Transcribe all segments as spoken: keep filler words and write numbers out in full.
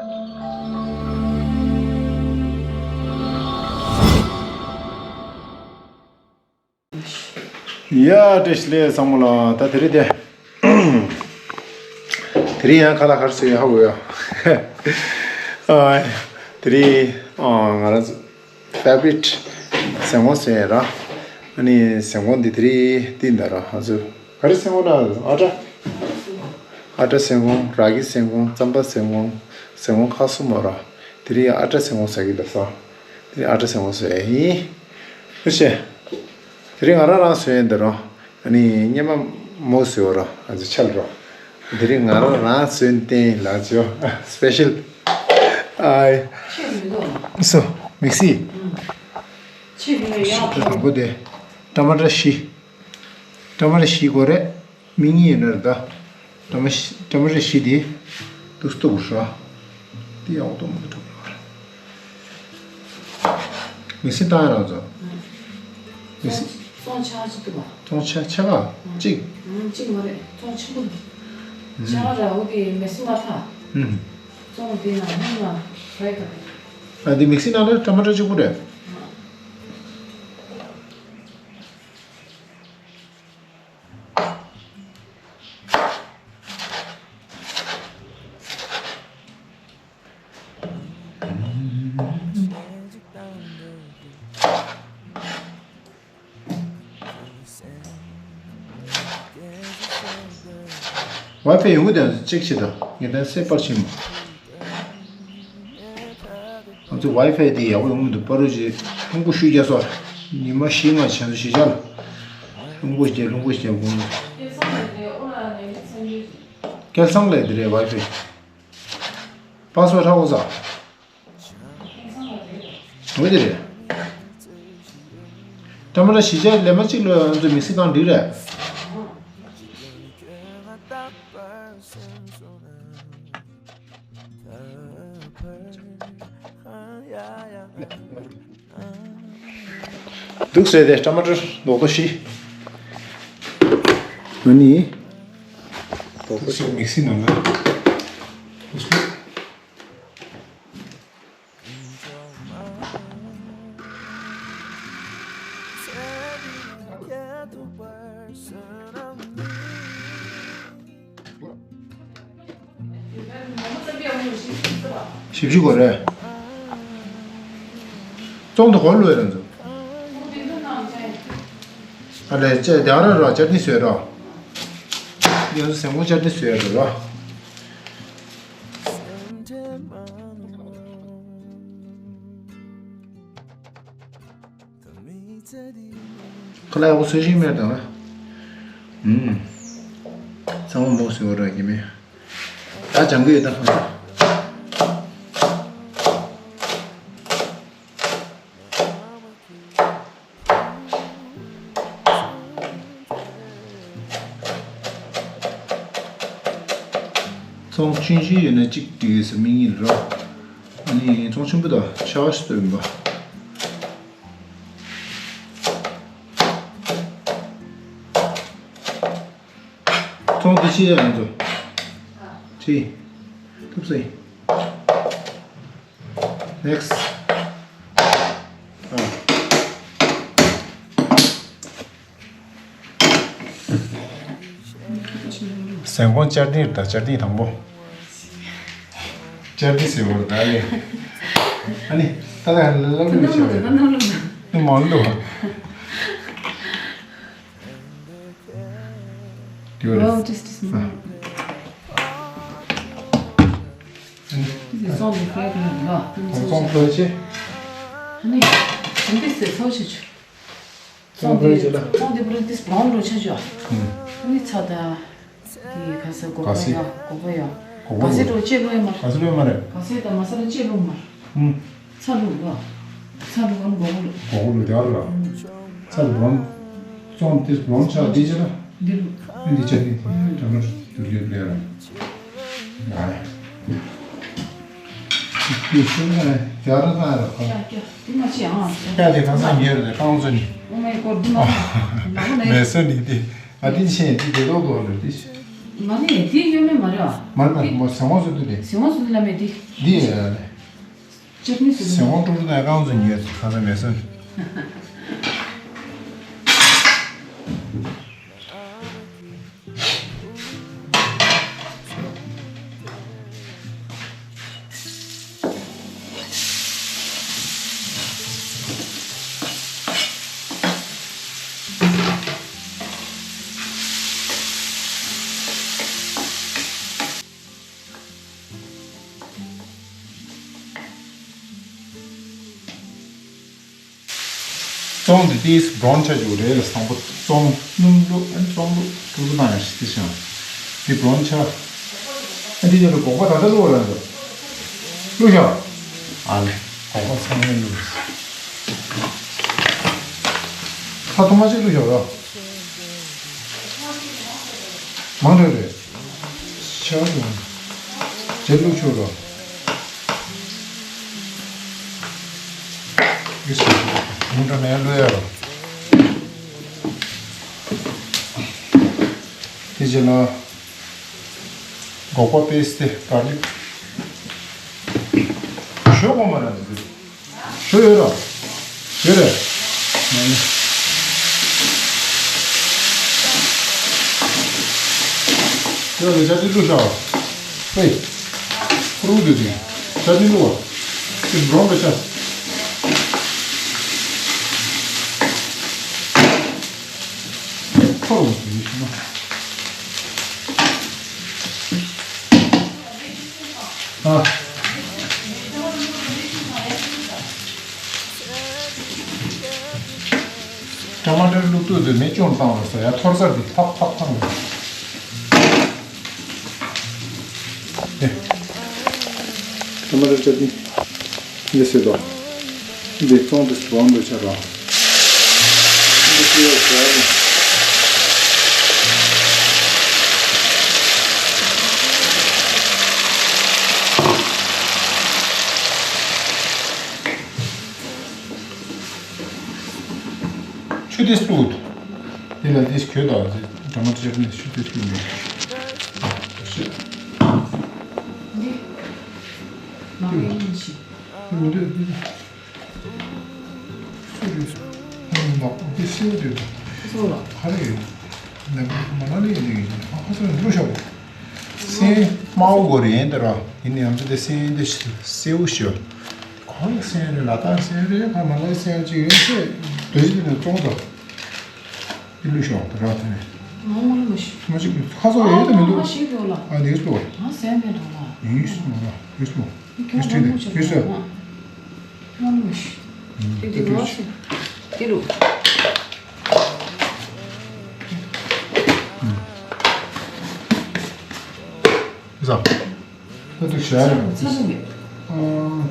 ཡ། བཀྲ་ཤིས་བདེ་ལེགས་ཚང་མ་ལ། ད་དེ་རིང་དེ། དེ་རིང་ཡང་ཁ་ལག་ག་རེ་བཟོས་ཡོད་ཧ་གོ་ཡ། ཨ། དེ་རིང་ཨ། ང་རང་ཚོ་ཕེ་ཝ་རིཊ་ཟན་གོང་བཟོས་ཡོད་ར། ཨ་ནི་ཟན་གོང་འདི་དེ་རིང་འདི་འདྲ་ར། ང་ཚོ་ག་རེ་ཟན་གོང་ལབ། ཨ་ཊ། ཨ་ཊ་ཟན་གོང་། ར་གི་ཟན་གོང་། རྩམ་པ་ཟན་གོང་། ཟན་གོང་ཁག་གསུམ་ཡོད་ར། དེ་རིང་ཨ་ཊ་ཟན་གོང་ཟ་གི་འདུག་ས། དེ་རིང་ཨ་ཊ་ཟན་གོང་བཟོས་ཡིན། ཨ་ཤེ། དེ་རིང་ང་རང་རང་བཟོས་ཡིན་འདི་ར། ཨ་ནི་སྔོན་མ་མོས་བཟོས་ཡོད་ར། ང་ཚོ་ཆལ་ར། དེ་རིང་ང་རང་རང་བཟོས་བསྟན་ལ་ཅོ། སི་པེ་ཤལ། ཨའི། ཆེ་མི་འདུག་སོ། མིག་སི། ཨུམ། ཆེ་མི་འདུག་ཡང་དང་པོ་དེ། ཊ་མ་ཊ་བཞི། ཊ་མ་ཊ་བཞི་དགོས་རེད། མིག་གཉིས་ཡོད་ན་རེད་ད། ཊ་མ་ཊ་མ་ཊ་བཞི་དེ་དུ་སྟུག་ར། དེ་ཡག་པོ་མི་འདུག་མིག་སི་བཏང་ཡ་རང་ཚོ། མིག་སི། བཙོང་ཆ་ཅིག་འདུག་པ། བཙོང་ཆ་ཆ་ག་གཅིག་ཨང་། གཅིག་མ་རེད། བཙོང་ཆེན་པོ་འདུག་ཆ་ག་ར་འོ་དེ་མེ་སི་མ་ཐག་ཨང་། བཙོང་དེ་ན་ཧུང་ལ་ཧྲའི་ག་རེད། ཨ་དེ་མིག་སི་ནང་ལ་ཊ་མ་ཊ་གཅིག་པུ་རེད། ཝའི་ཕའི་ཡོང་གི་དེ་ཅེག་བྱེད་དང་། ངས་དེ་སེ་པར་ཕྱིན་མ། ང་ཚོ་ཝའི་ཕའི་དེ་ཡག་པོ་ཡོང་མི་འདུག་པ་རུ་ཅིག་རླུང་བུ་ཤུགས་རྒྱག་སོང་། ཉི་མ་བཞི་ལྔ་བྱས་སོང་། བཞི་ཆ་ལ་རླུང་བུ་རྒྱག་རླུང་བུ་རྒྱག་དགོས་མི་འདུག་སྐལ་བཟང་ལགས་དེ་རེད། ཝའི་ཕའི། པ་སོ་ཧྲ་འོ་ཟ། འོ་དེ་རེད། ཊ་མ་ཊ་བཞི་ཆ་ལེ་མ་གཅིག་ལོས་ང་ཚོ་མིག་སི་བཏང་འགྲིག་རེད། འདུག་ཟེར་ཏེ་ཊ་མ་ཊ་རྡོག་རྡོག་བཞི། ཨ་ནི། རྡོག་རྡོག་བཞི་མིག་སི་ནང་ལ། བཞི་བཅུ་དགོས་རེད། བཙོང་དུ་གོ་ལོས་རེད་ཚོ། ཨ་ལས་ཅེ་དེ་ར་ར་ཅར་ནི་བཟོས་ར། ཡང་སེང་གོ་ཅར་ནི་བཟོས་ར་ར། ཁ་ལག་ཡག་པོ་བཟོས་ཤིག་མེད་དང་། ཨུམ། ཚང་མ་མོ་བཟོས་པ་རག་གི་མེད། ད་སྦྱང་གི་ཡོད་ད། ཚོང་ཆུང་ཆུང་ཡོད་ན་གཅིག་འགྲིག་ཡོད་ས་མིག་གཉིས་རོ། ཨ་ནི་ཚོང་ཆེན་པོ་དང་ཆ་བ་ཞིག་སྟོན་པ། ཚོང་དེ་ཕྱི་ཡ་ང་ཚོ། ཕྱི། ཐུབ་སེ། Next. ཨ། སེང་གོང་ཅར་ཏིང་དང་ཅར་ཏིང་དང་པོ། ཅར་ཏིང་ཟེར་བར་ད་ལེ། ཨ་ནི་ད་ལ་ལ་ལ་ལུ་ཆེ་བ་ནི་མང་ལུ། Well, just this morning. This is only five hundred. ཚོང་ཚོང་ཕོད་ཆེ། ཨ་ནི་འདི་ཟེར་ཚོགས་ཆེ་ཆུ། ཚོང་འདི་ཚོང་འདི་པུ་རི་ཏིས་བོང་རུ་ཆ་ཆོ། ཨུམ། ནི་ཚ་ད། དེ་ག་ས་གོ་ག་ས། གོ་ཡ། གོ་ག་ས་རུ་ཅེ་ལོ་ཡ་མ། ག་ས་ལོ་ཡ་མ་རེད། ག་ས་ད་མ་ས་ལ་ཅེ་ལོ་མ། ཨུམ། ཚ་ལུ་ལོ། ཚ་ལུ་གམ་གོ་གོ་ལུ། གོ་གོ་ལུ་དེ་ཨ་ར། ཚ་ལུ་བོང་། ཚོང་ཏིས་བོང་ཆ་དེ་ཅེ་ལ། འདི་ལུ། འདི་ཅེ་ནི་དེ་དྲ་མ་དུ་ལུ་ལུ་ཡ་ར། ཡ་ཡ། དེ་ཤེས་ན་རྒྱ་ར་ན་ར་ཁ། ཡ་ཡ། དེ་མ་ཅི་ཨང་། ཡ་དེ་གང་ས་ཉེ་རེད་ཁང་ཚོ་ནི། ཨོ་མའི་གོ་དི་མ། མ་གོ་ནས། མེ་སོ་ནི་དེ། ཨ་དེ་ཆེ་དེ་དེ་ལོ་གོ་རེད་དེ། མ་རེད། འདི་གཡོན་མེད་མ་རེད་བ། མ་རེད་མ་རེད། མོ་ཟེ་ཝང་བཟོ་དུས་དེ། ཟེ་ཝང་བཟོ་དུས་བླ་མེད་འདི། འདི་ཡ་ལེ། ཅབ་ནི་བཟོ་ཟེ་དུས། ཝང་ཀྲུང་ཀྲུང་དང་རྐང་བཟོ་ཉོས་གང་ཟེ་མེད་སོང་། བཙོང་འདི་ཏིས་བྲོན་ཆ་རྒྱུ་རེད་ལ། སང་པོ་བཙོང་སྣུམ་བླུགས། ཨ་ནི་བཙོང་བླུགས་ཀྲུ་ཀྲུ་བཏང་ཡ་ཞིག་ཏི་ཤང་། འདི་བྲོན་ཆ། ཨ་འདི་ཡོད་ལ་སྒོག་པ་ད་ལྟ་བླུགས་ར་འདུག་བླུགས་ཤག་ཨ་ལེ། སྒོག་པ་ཚང་མ་བླུགས། ཚྭ་ཐུར་མ་ཅིག་བླུགས་ཤག་ར། མང་དྲགས་རེད། ཤ་རུ། ཇེ་བླུགས་ཆོག་ར། ཡིས། མུ་འདྲ་མེད་བླུགས་ཡ་ར། དེ་རྗེས་ལ། སྒོག་པ་པེ་སི་ཏི་གར་ལིག་ཞོ་གོ་མ་ར་འདི། ཞོ་ཡོད་ར། ཡོད་རེད། ཡོད་རེད། ཅ་ཅི་བླུགས་ཤག་ཧེ། ཁུ་རུ་དེ་དེ། ཅ་ཅི་བླུགས་པ། དེ་འགྲོ་འགྲོ་ཤག་ཁོ་རུ་དེ་ཡིན་ཤི་ན། ཨ། ཊ་མ་ཊར་བླུགས་དུས་དེ་མེ་ཅུང་བཏང་རོགས་ཟེར་ཡ། ཐོར་ཚར་དེ་ཕག་ཕག་བཏང་རོགས། ཨེ། ཊ་མ་ཊར་ཅ་ནི་འདི་ཟེར་དོ། འདི་བཙོང་དུས་བང་དུ་ཆ་རོགས། འདི་ཟེར་ཡ་ཟེར་ཡ། ཆུ་དེ་བླུགས། དེ་ལ་དེ་གྱོད་དང་དེ་ཊ་མ་ཊར་ཅ་ནི་ཆུ་དེ་བླུགས་ནས། ཤེས། འདི་མ་རེད་ཡིན་ཞིག་མི་འདོད་འདི། སུ་རེད། ཨ་མ་འདི་སེ་རེད། སོ་ལ། ག་རེ་ཡོད། ནམ་མ་ན་ལི་ཡིན་ནི་ཡིན། ཨ་ཁ་སོ་རེད་འགྲོ་ཤག་སེན་དམར་པོ་དགོས་རེད་ཡིན་ད་ར། ཡིན་ནའི་ང་ཚོ་དེ་སེན་དེ་སེའུ་ཞོ། གང་ཡིན་སེན་རེད། ལ་དྭགས་སེན་རེད། ཁ་མ་ལ་སེན་ཅིག་ཡོད་ཚེ་དོ་ཅི་དེ་ནས་བཙོང་ད། དེ་བླུགས་ཤོག་ད་ར་དེ་ནས། ང་ལ་མ་ཤི། མ་ཤི་ཁ་སོ་ཡོད་དེ་མི་འདུག་ང་ཤི་གོ་ལ། ཨ་ནེགས་པོ། ང་སེན་མེད་འགྲོ་ལ། ཡིན་སོང་ལ་ཡིན་སོང་། ཁྱོད་ཁྱོད་ཁྱོད་ཁྱོད་ཁྱོད་ཁྱོད། ང་ལ་མ་ཤི། དེ་དེ་ང་ཤི། དེ་རུ། ཟ། ད་དུ་ཞལ་ཡང་ཚ་ལུ་མེད།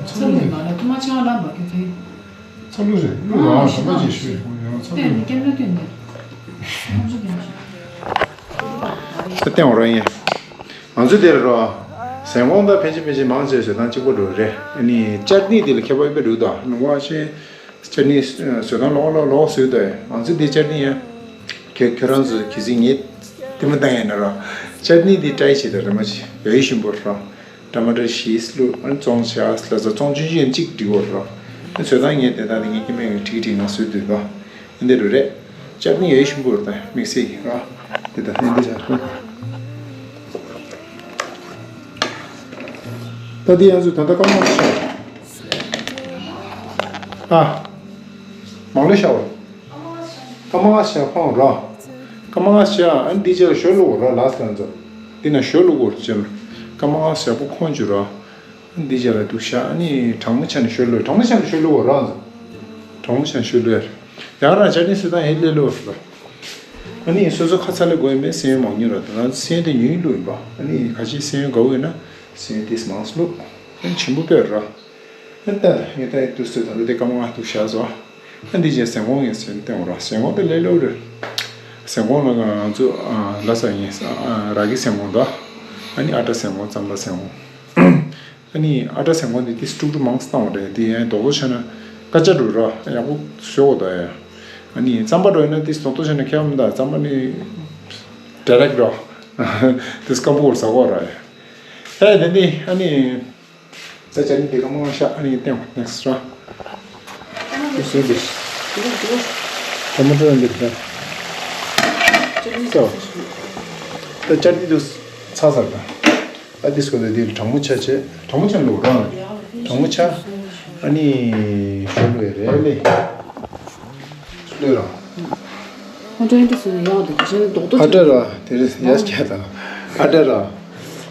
ཚ་ལུ་མེད་མ་ལ་ཐུ་མ་ཆང་ལ་མ་ཁྱོད་ཚེ། ཚ་ལུ་རེད། ལུ་རང་ཞིམ་པ་ཅིག་ཞུས་ཡོང་ཚ་ལུ། སྟོན་ནི་སྐྱེམས་ལ་སྟོན་ནི། ཁམས་ཚུ་སྟོན་ཞིག་ད་སྟོན་རོགས་ཡིན། ང་ཚོ་དེར་རོ། ཟན་གོང་ད་ཕན་ཆད་ཕན་ཆད་མང་ཆེ་བཟོས་སྟངས་གཅིག་པ་འགྲོ་རེད། ཨ་ནི་ཅར་ནི་དེ་ལ་ཁྱད་པར་ཡོད་པ་འགྲོ་ད་ནུ་བ་ཆེ། ཅར་ནི་བཟོ་སྟངས་ལོག་ལོག་ལོག་བཟོས་ད། ང་ཚོ་དེ་ཅར་ནི་ཡ། ཁྱོད་ཁྱོད་རང་ཚོ་གི་ཚིག་ངེད་དེ་མ་བཏང་ཡ་ན་རོ། ཅར་ནི་དེ་ཏྲའི་བྱེད་ད་རེ་མ་ཆེ་ཡོད་ཡོད་ཞིམ་པོ་རོ། ཊ་མ་ཊར་ཞིས་ལུ་ཨན་བཙོང་བྱ་ལ་ཟ་བཙོང་ཆུན་ཆུན་གཅིག་འགྲིག་གོ་རོ། ཨན་བཟོ་སྟངས་ངེད་དེ་དག་དེ་ངེད་ཀྱི་མེད་ངེད་ཁྲིག་ཁྲིག་ངང་བཟོས་དུས་དོ། ཨན་དེ་རུ་རེད། ཅར་ནི་ཡོད་ཞིམ་པོ་རེད་ད་དམིགས་བསལ་གྱི་ར། དེ་ད་ཨན་དེ་ཆ་རེད། ད་དེ་ཡང་ཚོ་ད་ལྟ་སྐར་མ་ཤར། ཨ། མང་ལོས་ཤར་བ། སྐར་མ་ཤར་ཕང་ར། སྐར་མ་ཤར་ཨན་དེ་ཆ་ལ་ཞོ་བླུག་ར་ལ་སི་ལ་ཚོ། དེ་ན་ཞོ་བླུག་གོ་ཅན། སྐར་མ་ཤར་པོ་ཁོང་ཆུ་ར། འདི་རྗེས་ལ་འདུག་ཤག་ཨ་ནི་གྲང་མོ་ཆ་ནས་ཤོད་ལོས། གྲང་མོ་ཆ་ནས་ཤོད་ལོས་རང་། གྲང་མོ་ཆ་ནས་ཤོད་ལོས། ཡང་རང་ཅར་ནི་སུ་དང་ཧེ་ལེ་ལོས་ལ། ཨ་ནི་སོ་སོ་ཁ་ཚ་ལ་དགོས་མེད་སེན་མང་ཉུང་ར་དང་སེན་དེ་ཉུང་ལོས་ཡིན་པ། ཨ་ནི་ཁ་ཆེ་སེན་དགའ་བོ་ཡིན་ན་སེན་དེ་མང་སུ་ལོ། ཨ་ནི་ཆེན་པོ་དཔེ་ར། ཨ་ནི་ད་ངས་ད་ཡི་དུས་སུ་ད་ལོ་དེ་སྐར་མ་ལྔ་འདུག་ཤག་བཟོ། ཨ་འདི་རྗེས་ཟན་གོང་ངས་ཟན་བཏང་བ་ར་ཟན་གོང་དེ་ལེ་ལོ་རེད། ཟན་གོང་ལ་ང་ཚོ་ལ་ས་ཡིན་ར་གི་ཟན་གོང་དང་། ཨ་ནི་ཨ་ཏྲ་ཟན་གོང་རྩམ་པ་ཟན་གོང་། ཨ་ནི་ཨ་ཏྲ་ཟན་གོང་དེ་ཏིས་དཀྲུག་དཀྲུག་མང་སྟེ་བཏང་བ་རེད། དེ་ཡང་རྡོག་རྡོག་བྱས་ན་དཀར་ཆ་འགྲོ་ར་ཡག་པོ་བཟོ་འོ་ད་ཡ། ཨ་ནི་རྩམ་པ་འགྲོ་ཡིན་ན་ཏིས་རྡོག་རྡོག་བྱས་ན་ཁྱད་པར་མི་འདུག་རྩམ་པ་ནི་ཌའི་རེག་འགྲོ། དེ་སྐམ་པོ་ཟ་གོ་ར། ད་དེ་ནི་ཨ་ནི། ད་ཅ་ནི་དེ་ག་མང་ཤ་ཨ་ནི་ཏེང་ནེགསི་ར། དེ་སུ་དེ། ཊོ་མ་ཊོ་འདི་རེད། ད་ཅ་ནི་དུ་ཚ་ཚ་ར། ད་དེ་སྐོར་དེ་དེ་གྲང་མོ་ཆ་ཆེ་གྲང་མོ་ཆ་ལུག་ར། གྲང་མོ་ཆ་ཨ་ནི་ཞོ་ལུ་རེད་ལེ། ལོས་ར། ཨ་ཏྲ་འདི་སུ་ཡག་འདུག་ཞེས་རྡོག་རྡོག་ཨ་ཏྲ་ར། དེ་རེད་ཡ་སྐྱ་དང་། ཨ་ཏྲ་ར།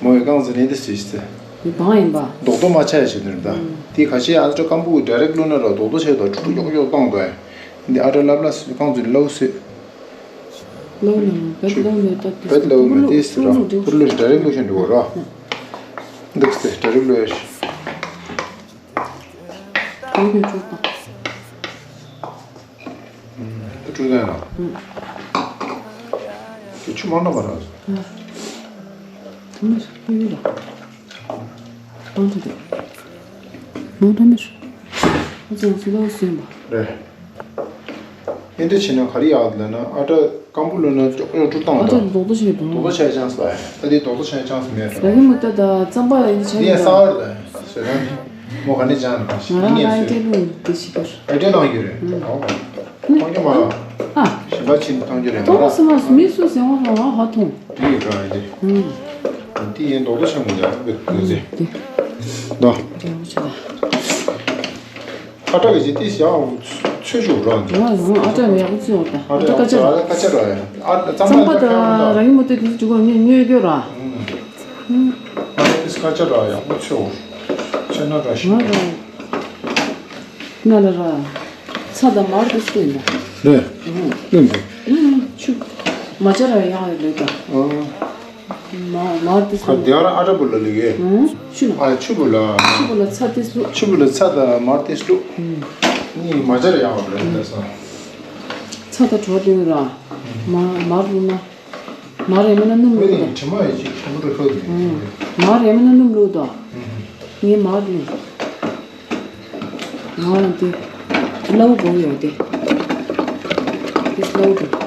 མོ་ཡི་རྐང་འཛིན་ནས་འདི་སུ་ཞིག་ཟེར། འདི་བང་ཡིན་པ། རྡོག་རྡོག་མ་ཆགས་ཡ་བྱེད་དོན་རེད་ད། དེ་ཁ་ཤས་ཨ་ཏྲ་སྐམ་པོ་ཌའི་རེག་བླུགས་ན་ར་རྡོག་རྡོག་ཆགས་དང་ཁྲུག་ཁྲུག་ཡོག་ཡོག་བཏང་དོ། འདི་ཨ་ཏྲ་ལབ་ལ་སུ་རྐང་འཛིན་ལོས་སུ། ལོས་ནས་བེད་ལོས་ནས་ད་དེ་བེད་ལོས་ནས་དེ་སུ་ར་པུར་ལོས་ཌའི་རེག་བླུགས་ཤིང་འགྲོ་ར། འདུག་སེ་ཌའི་རེག་ལོས་ཡ་ཞིག་གང་གི་ཆོག་པ། ཨུམ། ད་ཀྲུ་ལན་ལ། ཨུམ། དེ་ཆུ་མང་ན་མ་རག་ཨུམ། ཐོ་མི་ཤ་ཡུ་ལ། གང་ཐོ་དེ། མང་ཐོ་མི་ཤ། ཨ་ཙང་སུ་ལ་སུན་པ། རེད། ཨེ་འདྲ་བྱས་ན་ག་རེ་ཡག་ལབ་ན་ཨ་ཏྲ་སྐམ་པོ་ལོས་ན་ཅོག་ཅོག་ཀྲུ་བཏང་ཨ་ད་ཙང་རྡོག་རྡོག་བྱས་དང་། རྡོག་རྡོག་བྱས་ཅང་སླ་ཡ། ད་དེ་རྡོག་རྡོག་བྱས་ཅང་སླ་མེད་ར། ར་གི་མུ་ཏ་ད་རྩམ་པ་ཡིན་ཆ་ཡིན་ད། དེ་ཡང་སླ་བ་རེད་ད། ཟེར་ན་མོ་ག་ནས་ཅང་ན་ཞིག་ང་ངས་རང་ཟེར། ཨེ་འདྲ་ལོས་དེ་ཞིག་གར། ཨེ་འདྲ་གནང་རྒྱུ་རེད། ཨུམ། ཨོ། མཐོང་རྒྱུ་མ་རེད། ཨ། གཞན་པ་ཕྱིན་མཐོང་རྒྱུ་རེད་མ་ཏོག་རེད། སི་མ་སི་མི་སུ་ཟེར་བ་ཧ་ཧ་ཐོང་། དེ་ཡི་ར་ཡི་དེ། ཨུམ། དེ་ཡིན་རྡོག་རྡོག་ཆེན་མོ་ཡ་བེད་ཀུན་ཟེར། དེ། ད། རྒྱལ་པོ་ཆེ་ལ། ཨ་ཏྲ་གི་ཅི་ཏི་ཞའོ་ཚོད་ཅུག་རང་འདུག་ང་ཡང་ཨ་ཏྲ་ནས་ཡག་པོ་ཚོད་འོ་ད་ཨ་ཏྲ་ཀ་ཅ་ར། ཨ་ཏྲ་ཀ་ཅ་ར་ཡ། ཨ་རྩམ་པ་ད་ར་ཡིན་མོ་དེ་དེ་ཅུག་ག་ངས་ཉོས་རྒྱུ་ར། ཨ་ཏྲ་ཀ་ཅ་ར་ཡག་པོ་ཚོད་འོ། ཚོད་ན་ར་ཤི། ང་ར། ང་ལ་ར། ཚྭ་དང་མར་དེ་སུ་ཡིན་ད། རེད། ཨུ། ལོས་འདུག་ཨུ། ཆུ། མ་ཅ་ར་ཡག་ཡོད་ལོས་ད། ཨ། མ་མར་དེ་ཁ་སུ། དེ་ཨ་ར་ཨ་ཏྲ་བུ་ལ་ལི་གེ། ཨུ། ཆུ་ན། ཨ་ཆུ་བུ་ལ། ཆུ་བུ་ལ་ཚྭ་དེ་སུ། ཆུ་བུ་ལ་ཚྭ་དང་མར་དེ་སུ། ཨུ། ནི་མ་ཅ་ར་ཡག་རེད་ད་ས། ཚྭ་དང་གྲོ་དེ་ར། མ་མར་བུ་ན། མར་ཡང་མིན་ན་སྣུམ་བླུགས་དང་། དྲི་མ་ཡི་ཅིག་ཆུ་བུ་ལ་ཁོལ་དེ། ཨུ། མར་ཡང་མིན་ན་སྣུམ་བླུགས་དང་། ངས་མར་བླུགས། ང་ལ་དེ། སླ་བོ་དགོས་ཡོད་དེ། དེ་སླ་བོ་དགོས།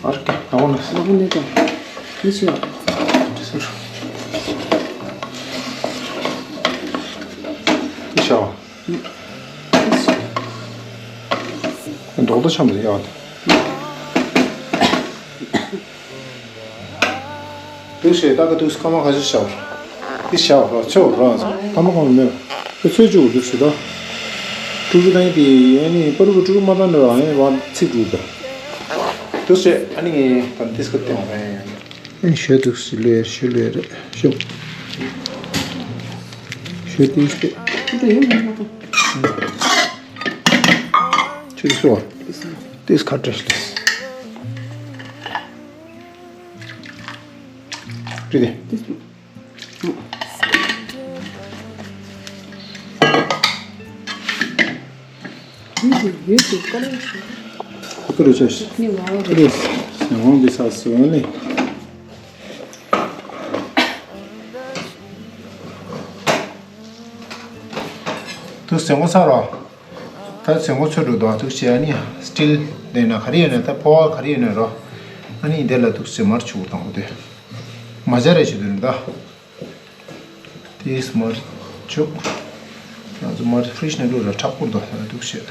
ཨར་ཀེ་ཨ་བོ་ནས། ཨ་བོ་ནས་དང་། མི་ཆེ་བ། དེ་ཤ་བ། རྡོག་རྡོག་ཆམ་དུ་ཡག་དེ། དུས་ཤེས་ད་ག་དུས་སྐར་མ་ཁ་ཤས་ཤར། དེ་ཤར་ར་ཚོད་ར་ཚོད་ཐ་མ་གང་མེད། དེ་ཚོད་བཅུག་དུས་ཤེས་ད། ཀྲུ་རུ་དང་དེ་ཡན་ནི་པ་རུ་ཀྲུ་རུ་མ་དང་ནི་རང་ཡན་བ་ཚིག་འགྲུབ་ད། དུས་ཤེས་ཨ་ནི་ངས་ད་དེ་སྐབས་སྟེང་བ་ཡན། ཨ་ནི་ཤོད་དུས་ཤེས་ལོས་ཤོད་ལོས་རེད་ཤོད། ཤོད་དུས་ཤེས། ཁོ་ད་ཡོད་མ་ཐག་ཁྱོད་ཚོ། དེ་ཁ་བྲལ་ལས། རེད་དེ། ཡོད་དེ་ཀ་ལོ་ཞིག་ཀ་ལོ་ཆ་ཞིག་ནི་ཝ་ཀ་ལོ་རེད། ཟན་ཝང་འདི་ས་སུ་ལས། དུ་ཟན་ཝང་ཚར་རོ། ད་ཚོད་མགོ་ཚོད་འགྲོ་དང་ཐུག་བྱས་ཨ་ནི་སི་ཊིལ་དེ་ན་ག་རེ་ཡོད་ན་ད་ཕོ་བ་ག་རེ་ཡོད་ན་རོ། ཨ་ནི་འདི་ལ་ཐུག་བྱས་མར་ཆུ་བོ་དང་པོ་དེ་མ་སྦྱར་རེ་བྱེད་དུས་ད་དེས་མར་ཆུ་ང་ཚོ་མར་ཕི་རིཇ་ནང་བླུགས་ར་མཁྲེགས་པོ་འདུག་ད་ཐུག་བྱས།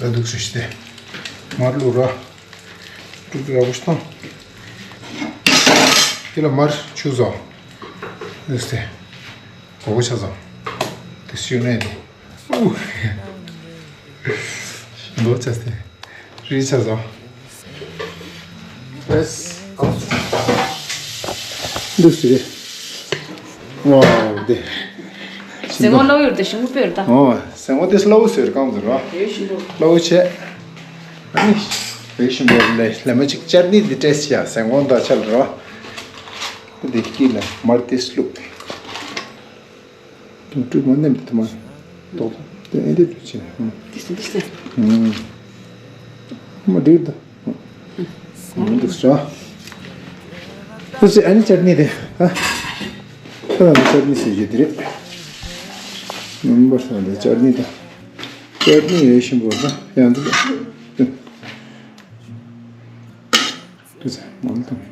ཨ་འདུག་སེ་བྱས་ཏེ། མར་བླུགས་ར། དཀྲུག་དཀྲུག་ཡག་པོ་ཞིག་བཏང་། དེ་ལ་མར་ཆུ་བཟོ། འདུག་སེ། གོ་གོ་ཆ་བཟོ། དེ་སུ་ནས་དེ། ཨུ། ལོ་ཆ་སྟེ། རི་ཆ་ཟ། ཨེས། འདུག་སེ་རེད། ཝའོ་དེ། ཟན་ངོ་སླ་བོ་ཡོད་དེ་ཞིམ་པོ་དཔེ་རེད་ད། ཨོ། ཟན་ངོ་དེ་སླ་བོ་ཟེར་གང་ཟེར་བ། དེ་ཞིམ་པོ། སླ་བོ་བྱས། ཨ་ནི། དེ་ཞིམ་པོ་ལས་ལས་མ་ཅིག་ཅར་ནི་དེ་ཏྲེས་བྱས་ཟན་ངོ་འདྲ་ཆ་ལ་ར། དེ་དཀྱིལ་ལ་མར་དེ་བླུགས། དུང་དཀྲུག་མ་ནེམ་དེ་མ། ཏོག་ཏོག་དེ་ཨེ་འདྲ་བྱས། ཧུམ། དེ་སུ་འདི་སེ། ཧུམ། མ་འགྲིག་ད། ཧུམ། འདུག་སེ། ཨ་ནི་ཅར་ནི་དེ། ཨ། ཁ་ལ་ཅར་ནི་ཟེར་རྒྱུ་དེ་རེད། མི་འབོར་ས་འདི་ཅར་ནི་དང་། ཅར་ནི་ཡོད་བཞིན་པོ་ད་ཡང་འདུག་དེ་ཚེ་མང་དང་།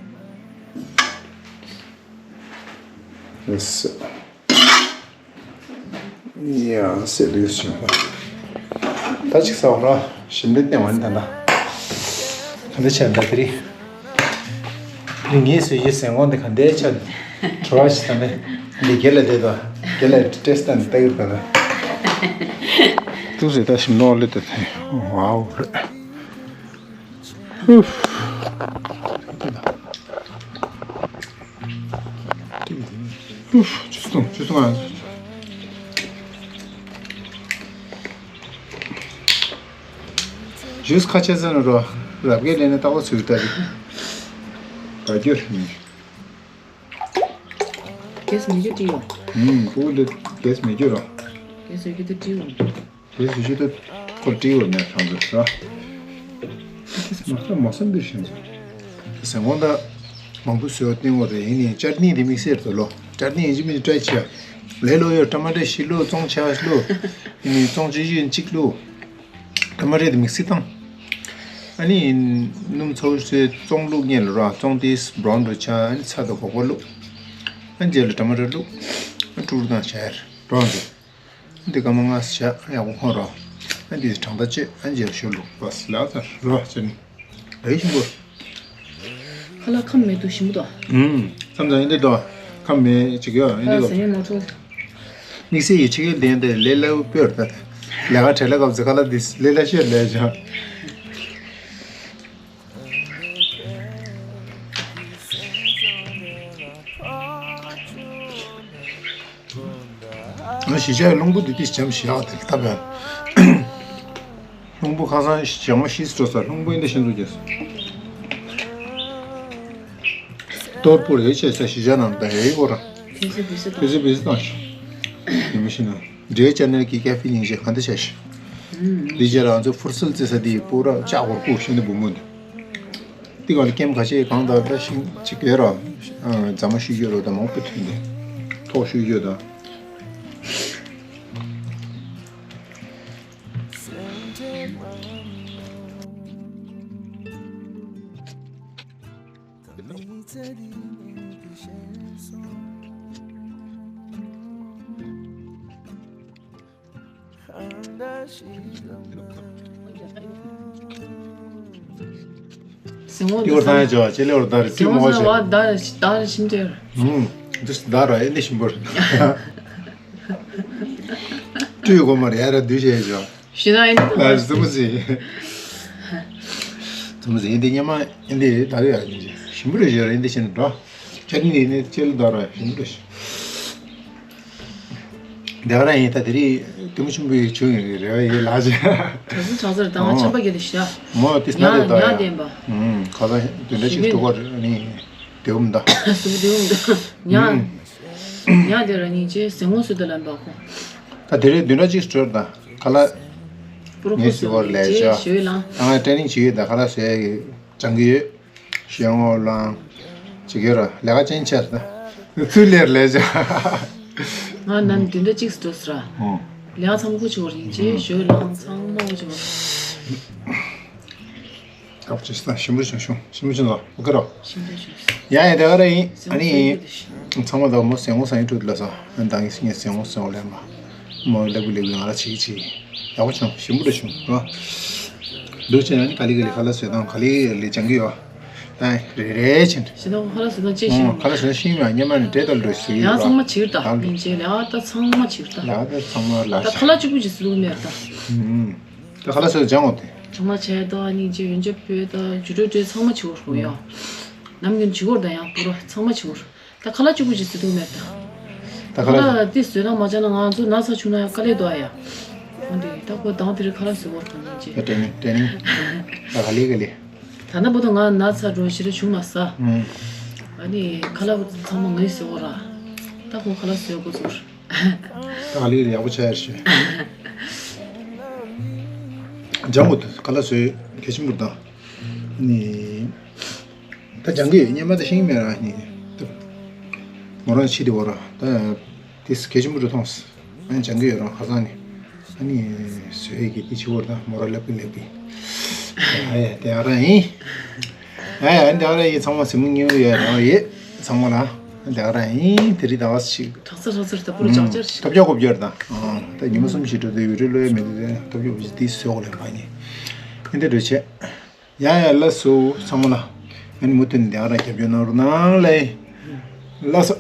ཡ་སེ་ལུས་བཞིན་པ། ད་ཅིག་ཟ་འོང་ར། ཞིམ་པའི་སྟེང་བ་ནི་ད་ལྟ། ག་འདྲ་བྱས་ད་དེ་རིང་། དེ་རིང་ངས་བཟོས་ཀྱི་ཟན་གོང་དེ་ག་འདྲ་བྱས། བྲོ་བ་ཞིག་ད་ནི། འདི་རྒྱལ་ལ་བསྡད་དོ། རྒྱལ་ལ་ཏྲེ་སི་ད་ནི་ལྟ་གི་ད་ལ། ཏུ་ཟེ་ད་ཞིམ་ནོར་ལེ་ད་དེ། ཝའོ་རེད། ཧུབ། ཧུབ། ཆུ་སོང་ཆུ་སོང་ཨ། ཇུས་ཁ་ཆེ་ས་ནོ་རོ། རབ་རྒྱས་ལས་ནས་ལྟ་བ་ཚུལ་ལྟ་རེད། ག་རྒྱུ་རེད། གེས་མི་རྒྱུ་ཏི་ཡོ། ཨུམ། ཁོ་ལ་གེས་མི་རྒྱུ་རོ། གེས་ཡོད་རྒྱུ་ཏི་ཡོ། གེས་ཡོད་རྒྱུ་ཏི་ཁོ་ཏི་ཡོ་ནས་ཁྲང་ཚོ་རོ། མ་ས་མ་ས་འདིར་ཤན་ཚོ། ཟན་གོང་ད་མང་པོ་བཟོས་བ་སྟེང་འོག་རེད། ཡིན་ནའི་ཅར་ནི་དེ་དམིགས་བསལ་དུ་ལོ། ཅར་ནི་ཡིན་གཅིག་མིན་གཅིག་ཏྲའི་བྱས། ལས་ལོ་ཡོད། ཊ་མ་ཊ་ཤི་ལོ། ཙོང་ཆ་ལོ། ཡིན་ནའི་ཙོང་ཅི་ཡིན་གཅིག་ལོ། ཊ་མ་ཊ་དེ་དམིགས་བསལ་བཏང་། ཨ་ནི་སྣུམ་ཚ་བོ་བཟོས། ཙོང་བླུགས་ཉེ་ལ་ར། ཙོང་དེ་བྷ་རའུན་རུ་ཆགས། ཨ་ནི་ཚྭ་དང་སྒོག་པ་བླུགས། ཨ་ནི་རྗེས་ལ་ཊ་མ་ཊ་བླུགས། ཨ་ནི་དཀྲུག་དཀྲུག་བཏང་བྱས་ར། འགྲོ་འདུག་འདི་སྐར་མ་ལྔ་བཞག་ཡག་པོ་འཁོར་རོགས། ཨ་འདི་གྲང་ཐག་ཆོད། ཨ་འདི་ཞོ་ལུག་པ་སི་ལག་ཚར་རོགས་ཟེར་ནས། ལས་ཞིམ་པོ། ཁ་ལག་ཁམས་མེད་དུ་ཞིམ་པོ་འདུག་ཨུམ། མཚམས་མཚམས་ཡིན་འདི་འདུག་ཁམས་མེད་ཅིག་ཡོད་ཡིན་འདི་ཁ་ལག་ཟ་འདུག་ཡོད་མ་ཐུབ། དམིགས་བསལ་གྱི་ཕྱི་རྒྱལ་གདན་དེ་ལས་སླ་པོ་སྤོས་ར་ད། ལས་ཀ་བྲེལ་ལ་སྐབས་སུ་ཁ་ལག་འདི་ལས་སླ་ཤོས་ལས་བྱ། ང་གཞིས་ཆགས་རླུང་བུ་འདི་དེ་འཇམ་ཞིག་ཡག་དེ་ལྟ་བས། རླུང་བུ་ཁ་སང་ཞག་མ་ཤི་སྤྲོ་ས་རླུང་བུ་འདི་ཤིན་ཏུ་རྒྱས། གཏོར་པོ་རེ་བྱས་ས་གཞིས་ཆགས་ནང་ད་ཡའི་གོ་ར། ཐེ་ཚེ་བི་སི་ཐེ་ཚེ་བི་སི་བཏང་ཤག་ཡིན་མི་ཤེས་ན། འབྲེལ་ཅན་ནས་ཀྱི་ཀ་ཕི་ཡིན་ཞེས་ག་འདི་བྱས་ཤག་འདི་རྗེས་ལ་ང་ཚོ་ཕུར་སལ་རྩེ་ས་དེའི་སྤོ་ར་ལྕགས་གོར་ཀུ་ཤིན་ཏུ་བུ་མོ་འདི། འདི་ག་ལ་ཀེམ་ཁ་ཤས་གང་དག་ལ་ཤིང་གཅིག་ཡོད་ར། རྫ་མ་ཤུ་ཡོད་ར་ད་མང་པོ་ཐོན་ཏེ། ཐོག་ཤུ་ཡོད་ད། ཟིང་བ་ཡོར་ཐང་ཡ་ཅོ་ཅེ་ལེ་བར་དར་ཅི་མོ་ཅེ། ཟིང་བ་དར་དར་ཤིན་ཏེ། ཧུམ། འདི་སུ་དར་ར་ཨེ་འདི་ཤིན་པོར། ཏུས་གོ་མར་ཡ་ར་འདུས་བྱས་ཅོ། ཤི་ན་ཨེ་འདི་ལ་ཟུ་མོ་ཟི། ཟུ་མོ་ཟི་འདི་ཉི་མ་ཨེ་འདི་དར་ཡ་ཤིན་པོར་ཡོད་ར་ཨེ་འདི་ཤིན་འགྲོ། ཅེ་ནི་ནི་ཅེ་ལེ་དར་ར་ཤིན་པོར། དེ་ག་རང་ཡིན་ད་དེ་རིང་དེ་མོ་ཆེན་པོ་ཡི་བྱུང་ཡོད་རེ་བ་ཡོད་ལགས་ཅེ། གྲོགས་པོ་གྲོགས་ཚོར་དང་ཨོ། ཆམ་པ་གྱེས་ཏེ་ཤ། མོ་དེ་སྣ་ཉ་དེ་ད་ཉ་ཡ། བདེན་པ། ཨུམ་ཁ་ལ་དེ་འདྲ་ཞིག་ཞི་འགྲོ་བ་རེད་ནི། དེ་འུམ་ད། སུ་དེ་འུམ་ད། ཉ། ཨུམ། ཉ་དེ་ར་ནི་ཅེ་ཟེ་ངོ་སུ་དེ་ལ་འབག་ཁོ། ད་དེ་རིང་དེ་འདྲ་ཞིག་སྤྲོད་ད་ཁ་ལ། པུ་རོ་ངས་ཁོ་ཟེར་སུ་བར་ལས་ཅེ་བྱ། ཞོའི་ལང་། ཨ་ང་ཏྲེ་ནིང་བྱེད་ཡོད་ད་ཁ་ལ་ཟེ་གི་སྦྱང་གི་ཡོད། ཞེ་ངོ་ལང་། ཅི་གེ་ར་ལས་ཀ་ཅན་ཆེར་ད། ཚུལ་ལེར་ལས་བྱ། ང་ནམ་དུས་འདྲ་གཅིག་སུ་འགྲོ་སི་ར། ཨོ། ལས་ཀ་ཚང་མ་ཁུ་ཆོར་ཡིན་ཅེ་ཞོ་ལང་ཚང་མ་ཁུ་ཆོར། ཨོ་ཅི་སྟ་ཞིམ་པོ་ཞིམ་ཞིམ་ཞིམ་པོ་ཞིམ་ལ་ཨོ་ཀེ་ར། ཞིམ་པོ་ཞིམ། ཡ་ཡ་དེ་ག་ར་ཡིན་ཨ་ནི། ཚང་མ་ད་མོ་ཟེ་ངོ་ས་ཡིན་ཁྲུད་ལ་ས་ཨ་ནི་ད་ངས་ཟེ་ངོ་ཟེ་ངོ་ལེན་པ། མོ་ལེགས་པོ་ལེགས་པོ་ང་ལ་བྱེད་ཀྱི་བྱེད་ཀྱི། ཡག་པོ་བྱུང་ཞིམ་པོ་རེ་བྱུང་རོ། འདུག་བྱས་ན་ནི་ག་ལེ་ག་ལེ་ཁ་ལག་བཟོས་དང་ག་ལེ་ག་ལེ་སྦྱང་གི་ཡོད། ད་རེ་རེ་བྱས་ནས། ཞེ་ད་ཁ་ལག་བཟོས་དང་ཅི་ཞིམ། ཁ་ལག་བཟོས་ན་ཤིང་མ་ཉི་མ་ནས་འབྲས་དང་འགྲོ་ཞིག་ཡང་ཚང་མ་བྱིར་ད་ཡིན་ཅེ་ལ་ད་ཚང་མ་བྱིར་ད། ལ་ད་ཚང་མ་ལ་ད་ཁ་ལག་གཅིག་པུ་ཅིག་བཟོས་ལུགས་མེད་ད། ད་ཁ་ལག་བཟོས་སྦྱང་འོ་དེ། ཚང་མ་བྱས་ད་ཡིན་ཅེ་ཡོན་ཆབ་ཕུལ་ད་ཇུ་ཏོ་ཏོ་ཚང་མ་བྱིར་རོ་ཡ། ནམ་རྒྱུན་བྱིར་ད་ཡང་པུ་ར་ཚང་མ་བྱིར། ད་ཁ་ལག་གཅིག་པུ་ཅིག་བཟོ་ཐུབ་མེད་ད། ད་ཁ་ལག་ཁ་ལག་དེ་བཟོས་ན་མ་བྱས་ན་ང་ཚོ་ན་ཚ་བྱུང་ན་ཡང་དཀའ་ལས་འདུག་ཨ་ཡ། འོན་ཏེ་ད་ཁོ་དང་དེ་རིང་ཁ་ལག་བཟོས་བོར་གང་ཡིན་ཅེ། ད་ཏྲེ་ནིང་ཏྲེ་ནིང་། ད་ག་ལེ་ག་ལེ། ད་ན་བོ་ད་ང་ན་ཚ་འགྲོ་ཞེ་དྲག་བྱུང་མ་ས། ཨ་ནི་ཁ་ལག་ཚང་མ་ངས་བཟོས་བོར་ར། ད་ཁོ་ཁ་ལག་བཟོས་གོ་ཚོར། ད་ག་ལེ་ག་ལེ་ཡག་པོ་ཆགས་ཡར་ཞུ། སྦྱང་དགོས་འདུག་ག་ལ་བཟོས་གལ་ཆེན་པོ་རེད་ད། ནི། ད་སྦྱང་གི་ཡོད་སྙན་པ་ད་ཤེས་ཀྱི་མེད་ར་ནི། ད། མོ་རང་ཕྱི་དེ་བོ་ར་ད། དེ་གལ་ཆེན་པོ་རུ་མཐོང་། ཨ་ནི་སྦྱང་གི་ཡོད་རང་ཁ་སང་ནི། ཨ་ནི། བཟོས་ཡི་གི་དེ་ཕྱི་བོ་ར་ད་མོ་ར་ལབ་གི་ལབ་གི་ཨ་ཡ་དེ་ཨ་ར་ཡིན། ཨ་ཡ་ཨ་ནི་དེ་ཨ་ར་ཡིན། ཚང་མ་གཟིགས་མོ་ཉན་གི་ཡོད་རང་ཡིན། ཚང་མ་ལ། ཨ་ནི་དེ་ཨ་ར་ཡིན། དེ་རིང་ད་བ་ཞིག་ཁྲག་རྩ་ཁྲག་རྩར་ད་པུ་རུ་ལྗགས་ལྗར་ཞིག་ཐབས་ཆག་གོ་བརྒྱབ་དང་། ད་ཉི་མ་གསུམ་ཞིག་འགྲོ་དུས་ཡུ་རི་ལོས་མེད་དུས་ཐབས་ཆག་གོ་བརྒྱབ་དེ་སོགས་ལས་མ་ཉེ། ཨེ་འདྲ་འགྲོ་བྱེད། ཡ་ཡ་ལགས་སོ་ཚང་མ་ལ། ཨ་ནི་མུ་མཐུད་ནས་དེ་ག་རང་རྒྱབ་སྐྱོར་གནང་རོགས་གནང་ལེ། ལགས་སོ།